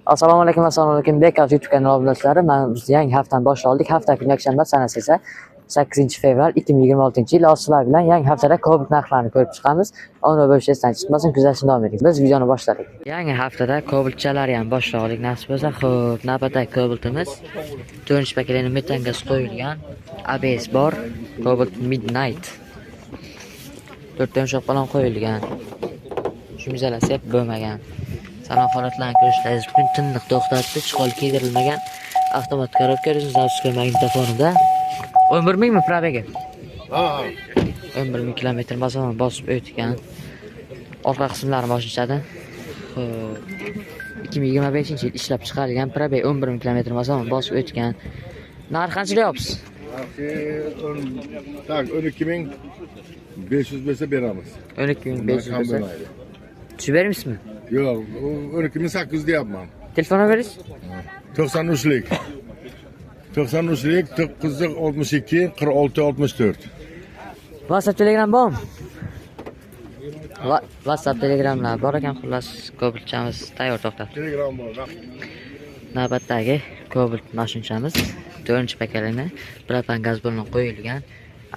Assalomu alaykum, assalomu alaykum. Bekavt YouTube kanali obunachilari, mana biz yangi haftani boshlab oldik. Hafta kuni yakshanba sanasi esa 8 fevral 2026-yil. Sizlar bilan yangi haftada Cobalt narxlarini ko'rib chiqamiz. Obuna bo'lish esdan chiqmasin, kuzatishni davom eting. Biz videoni boshladik. Yangi haftada Cobaltchalar ham boshlab oldik, nasib bo'lsa. Xo'p, navbatdagi Cobaltimiz 4 paketini metan gaz qo'yilgan. ABS bor. Cobalt Midnight. 4 ta yumshoq balon qo'yilgan. Shumizalasi ham bo'lmagan. Salon holatlarini ko'rishingiz mumkin. Tiniq to'xtatdi, chiqol kiydirilmagan. Avtomat korobka, заводской magnitofonida. 11 mingmi пробег i? Ha. 11 ming kilometr masofani bosib o'tgan. Orqa qismlari moshinchada. Xo'p. 2025-yil ishlab chiqarilgan, пробег 11 ming kilometr masofani bosib o'tgan. Narxi qancha deyapsiz? Narxi так, 12 500 bo'lsa beramiz. 12 500 Kam bo'lsa. bo'lmaydi. Tushib bermaysizmi? Yo'q, 12 800 deyapman. Telefon nomeringiz? 93lik. 93lik 962 46 64. WhatsApp, Telegram bormi? WhatsApp, Telegramlar bor ekan, xullas, Cobaltchamiz tayyor to'xtab. Telegram bor. Navbatdagi Cobalt mashinchamiz 4 pakalini propan gaz baloni qo'yilgan.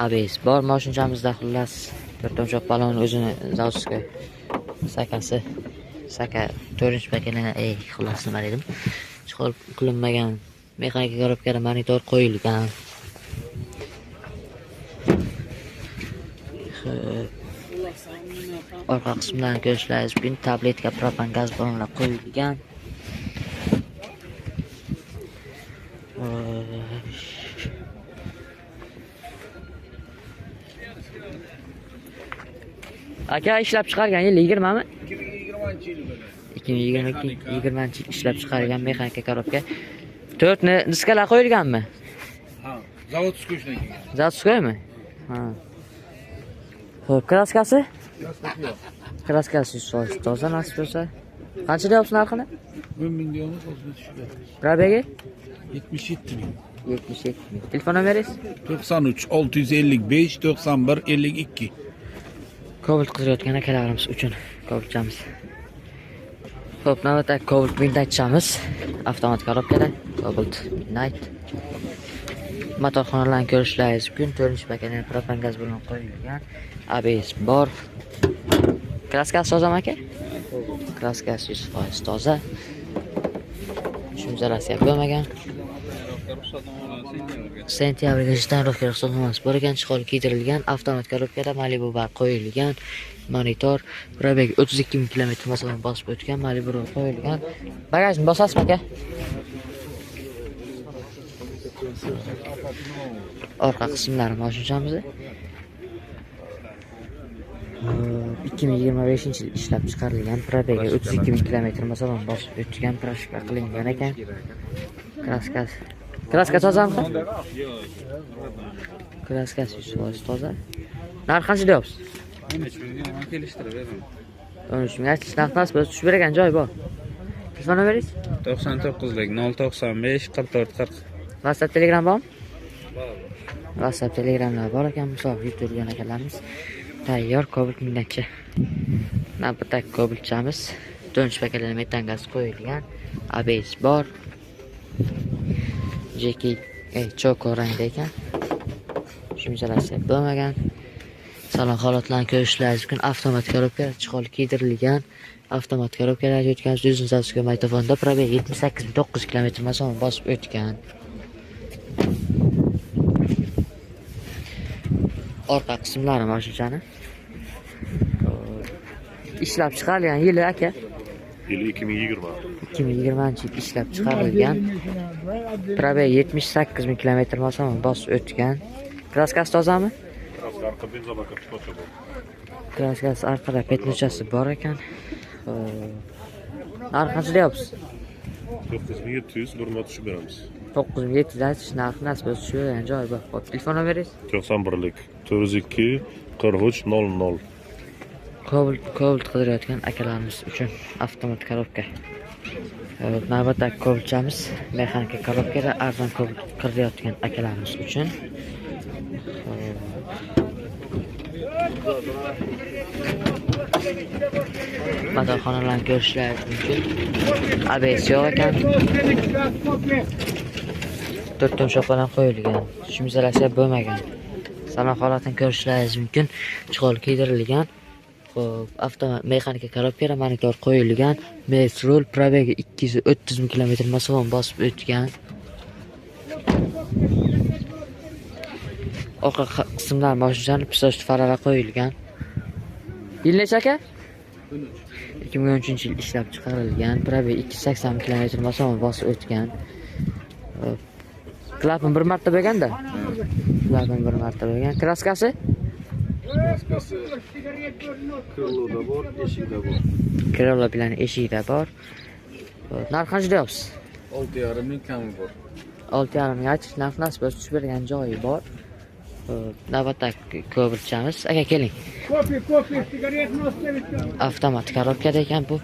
ABS bor mashinchamizda, xullas, to'rtta yumshoq balon, o'zini заводской sakasi, saka 4 pakalini, ey, xullas, nima dedim? Чехол qilinmagan, mexanika korobkada monitor qo'yilgan. Xo'p. Orqa qismlarini ko'rishlaringiz mumkin. Tabletka, propan gaz balonlar qo'yilgan. Xo'sh. Aka, ishlab chiqargan yil 20 mi? 2020 yil bo'ladi. 2022 20 yil ishlab chiqarilgan, mexanika korobka. To'rtni diskalar qo'yilganmi? Ha, заводской shundan kelgan. Заводской mi? Ha. Xo'p, kraskasi? Yo'q. Kraskasi 100% toza, nasib bo'lsa. Qancha deyapsiz narxini? 10 ming deyapmiz, ozgina tushib beradi. Пробег i? 77 ming. 77 ming. Telefon nomeringiz? 93 655 91 52. Cobalt qidirayotgan akalarimiz uchun Cobaltchamiz. Xo'p, navbatdagi Cobalt Midnightchamiz. Avtomat korobkada Cobalt Midnight. Motorxonalarni ko'rishlaringiz mumkin. 4 paketini propan gaz bilan qo'yilgan. ABS bor. Kraskasi tozami, aka? Kraskasi 100% toza. Shumzalasi ham bo'lmagan. Sentyabrga tonirovka ruxsatnomasi bor ekan, чехол kiydirilgan, avtomat korobkada Malibu bar qo'yilgan, monitor, пробег 32 ming kilometr masofani bosib o'tgan, Malibu qo'yilgan. Bagajni bosasizmi, aka? Orqa qismlari mashinamizni. 2025-yil ishlab chiqarilgan, пробег i 32 ming kilometr masofani bosib o'tgan, прошивка qilingan ekan. Kraskasi. Kraska tozami? Kraskasi 100% toza. Narxi qancha deyapsiz? 13 ming kelishtirib beraman. 13 ming aytish narx emas, biz tushib bergan joy bor. Telefon nomeringiz? 99lik 095 44 40. WhatsApp, Telegram bormi? WhatsApp, Telegramlar bor ekan, misol yutib turgan akalarimiz. Tayyor Cobalt Midnightcha. Navbatdagi Cobaltchamiz. 4 paketli metan gaz qo'yilgan. ABS bor. Jeki, choco rangda ekan. Shumzalasi bo'lmagan. Salon holatlarini ko'rishlaringiz mumkin. Avtomat korobka, чехол kiydirilgan. Avtomat korobkalar o'tgan, o'zini заводской magnitofonda, пробег 78 900 kilometr masofani bosib o'tgan. Orqa qismlari mashinani. Ishlab chiqarilgan yili, aka? Yili 2020. 2020 yil ishlab chiqarilgan. Пробег 78 ming kilometr masofani bosib o'tgan. Kraskasi tozami? Kraska orqa бензобак пятно bor. Kraskasi orqada пятно chasi bor ekan. Xo'p. Narxi qancha deyapsiz? 9700, bir marta tushib beramiz. 9700 aytish narxi, nasib bo'lsa tushib bergan joyi bor. Xo'p, telefon nomeringiz? 91lik 402 43 00. Cobalt qidirayotgan akalarimiz uchun avtomat korobka. Xo'p, navbatdagi Cobaltchamiz mexanika korobkada arzon Cobalt qidirayotgan akalarimiz uchun. Xo'p. Motorxonalarni ko'rishlaringiz mumkin. ABS yo'q ekan. 4 tumshuq bilan qo'yilgan. Tushumizalatsiya bo'lmagan. Salon holatini ko'rishlaringiz mumkin. Chiqol kiydirilgan. Xo'p, avtomat mexanika korobka, monitor qo'yilgan. Mercedes rul, probegi 230 ming kilometr masofani bosib o'tgan. Orqa qismlar mashinani pisoch faralar qo'yilgan. Yil necha aka? 2013-yil ishlab chiqarilgan. Probeg 280 ming kilometr masofani bosib o'tgan. Klapan bir marta bo'lganda? Klapan bir marta bo'lgan. Kraskasi? Kraskasi Kroloda bor, eshikda bor. Krolo bilan eshikda bor. Narx qancha deyapsiz? 6,5 ming kami bor. 6,5 ming aytish narx nasib bo'lsa tushib bergan joyi bor. Navbatdagi ko'brchamiz. Aka keling. Kofe, sigaretni ostavить. Avtomat korobkada ekan bu.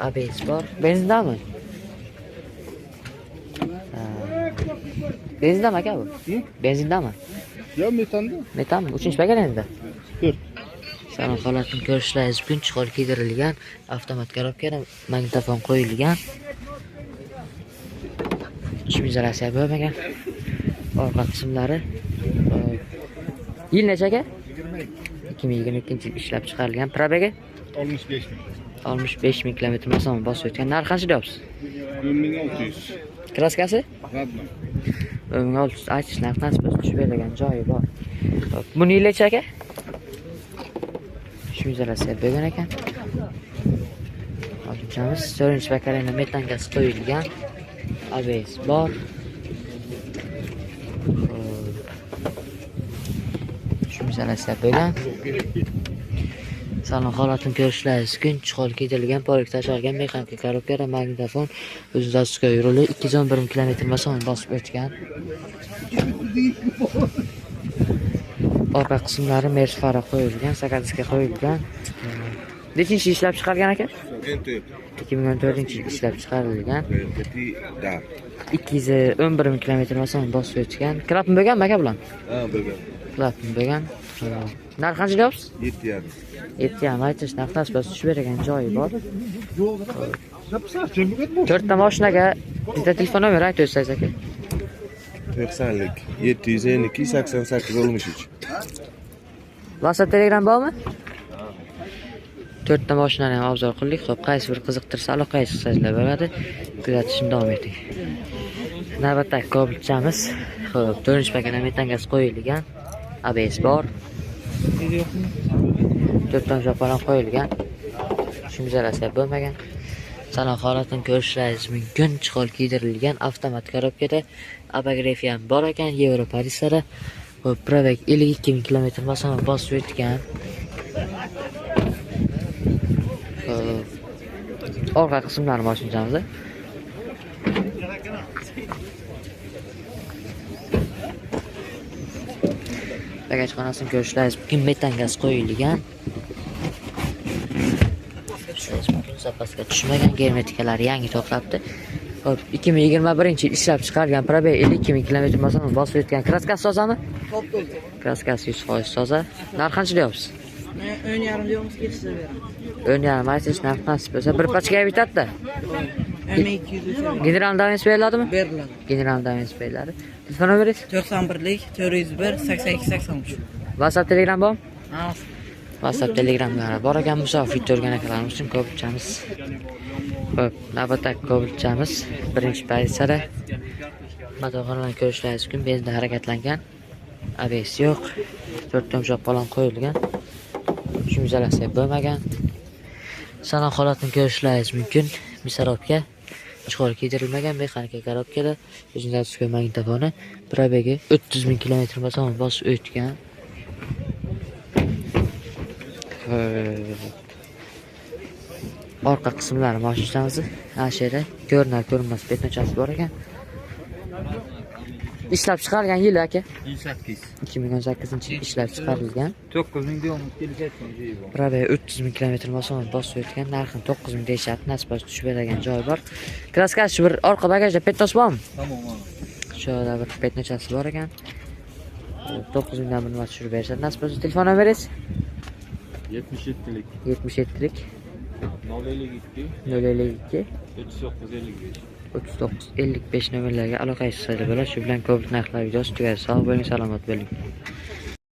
ABS bor. Benzindami? Benzindami aka bu? Benzindami? Yo, metanda. Metanmi? 3-chi pokoleniya. 4. Salon holatini ko'rishlaringiz mumkin. Chiqol kiydirilgan, avtomat korobkada magnitofon qo'yilgan. Tushumizalatsiya bo'lmagan. Orqa qismlari. Yil necha aka? 2022-yil ishlab chiqarilgan. Probegi 65 ming. 65 ming kilometr masofani bosib o'tgan. Narxi qancha deyapsiz? 10600. Kraskasi? Radno. 1600 aytish narx nasib bo'lsa tushib beradigan joyi bor. Buni yil necha aka? Tushumizalatsiya bo'lgan ekan. Olchamiz. 4-pokoleniya metangasi qo'yilgan. ABS bor. Tushumizalatsiya bo'lgan. Salon holatini ko'rishlaringiz mumkin. Chiqol kiydirilgan, polik tashalgan, mexanika korobka, magnitofon, o'zi zavodskoy ruli, 211 ming kilometr masofani bosib o'tgan. Orqa qismlari Mercedes fara qo'yilgan, sakadiska qo'yilgan. Nechinchi ishlab chiqargan aka? 2014-yil ishlab chiqarilgan. 211 ming kilometr masofani bosib o'tgan. Klapan bo'lganmi aka bular? Ha, bo'lgan. Klapan bo'lgan. Narx qancha deyapsiz? 7,5. 7,5 aytish narx nasib bo'lsa tushib bergan joyi bor. 4 ta mashinaga bitta telefon nomeri aytib o'tsangiz aka. 90lik 752 88 63. WhatsApp, Telegram bormi? 4 ta mashinani ham obzor qildik. Xo'p, qaysi bir qiziqtirsa aloqaga chiqsangizlar bo'ladi. Kuzatishni davom eting. Navbatdagi ko'pchamiz. Xo'p, 4-pokoleniya metangasi qo'yilgan. ABS bor. 4 tumshuq bilan qo'yilgan. Tushumizalatsiya bo'lmagan. Salon holatini ko'rishlaringiz mumkin. Chiqol kiydirilgan, avtomat korobkada, apogrefiya ham bor ekan, Yevro Parisara. Xo'p, probeg 52 ming kilometr masofa bosib o'tgan. Xo'p, orqa qismlari mashinamizda. Bagaj xonasini ko'rishlaringiz mumkin. Metangaz qo'yilgan. Zapasga tushmagan, germetikalari yangi to'xtabdi. Xo'p, 2021-yil ishlab chiqarilgan, probeg 52 ming kilometr masofani bosib o'tgan. Kraskasi tozami? Kraskasi 100% toza. Narx qancha deyapsiz? 10,5 deyapmiz, kelishtirib beramiz. 10,5 aytish narx nasib bo'lsa, bir pachkaga bitadi-da. 1200 General davens beriladimi? Beriladi. General davens beriladi. Telefon nomeringiz? 91lik 401 82 83. WhatsApp, Telegram bormi? Ha. WhatsApp, Telegramlari bor ekan. Musofir ko'rgan akalarimiz uchun ko'pchamiz. Xo'p, navbatdagi ko'pchamiz birinchi pozitsiyada. Motorxonalarni ko'rishlaringiz mumkin. Benzinda harakatlangan. ABS yo'q. 4 tumshuq balon qo'yilgan. Tushumizalatsiya bo'lmagan. Salon holatini ko'rishlaringiz mumkin. Misarobga chiqol kiydirilmagan, mexanika korobkada, o'zini zavodskoy magnitofoni, probegi 30 ming kilometr masofani bosib o'tgan. Orqa qismlari mashinamizni ana shu yerda ko'rinar ko'rinmas betnochasi bor ekan. Ishlab chiqarilgan yili aka? 2018. 2018-yil ishlab chiqarilgan. 9000 deyapmiz, kelishayotgan joyi bor. Probeg 30 ming kilometr masofani bosib o'tgan, narxini 9000 deyishyapti, nasib bo'lsa tushib beradigan joyi bor. Kraskasi bir orqa bagajda petnos bormi? Tamom. Shu yerda bir petnochasi bor ekan. 9000 dan bir nima tushirib berishadi. Nasib bo'lsa telefon nomeringiz? 77lik. 77lik. 052 052 39 55. 39 55 nomerlarga aloqa qilsanglar bo'ladi. Shu bilan ko'p narxlar videosi tugadi. Sog' bo'ling, salomat bo'ling.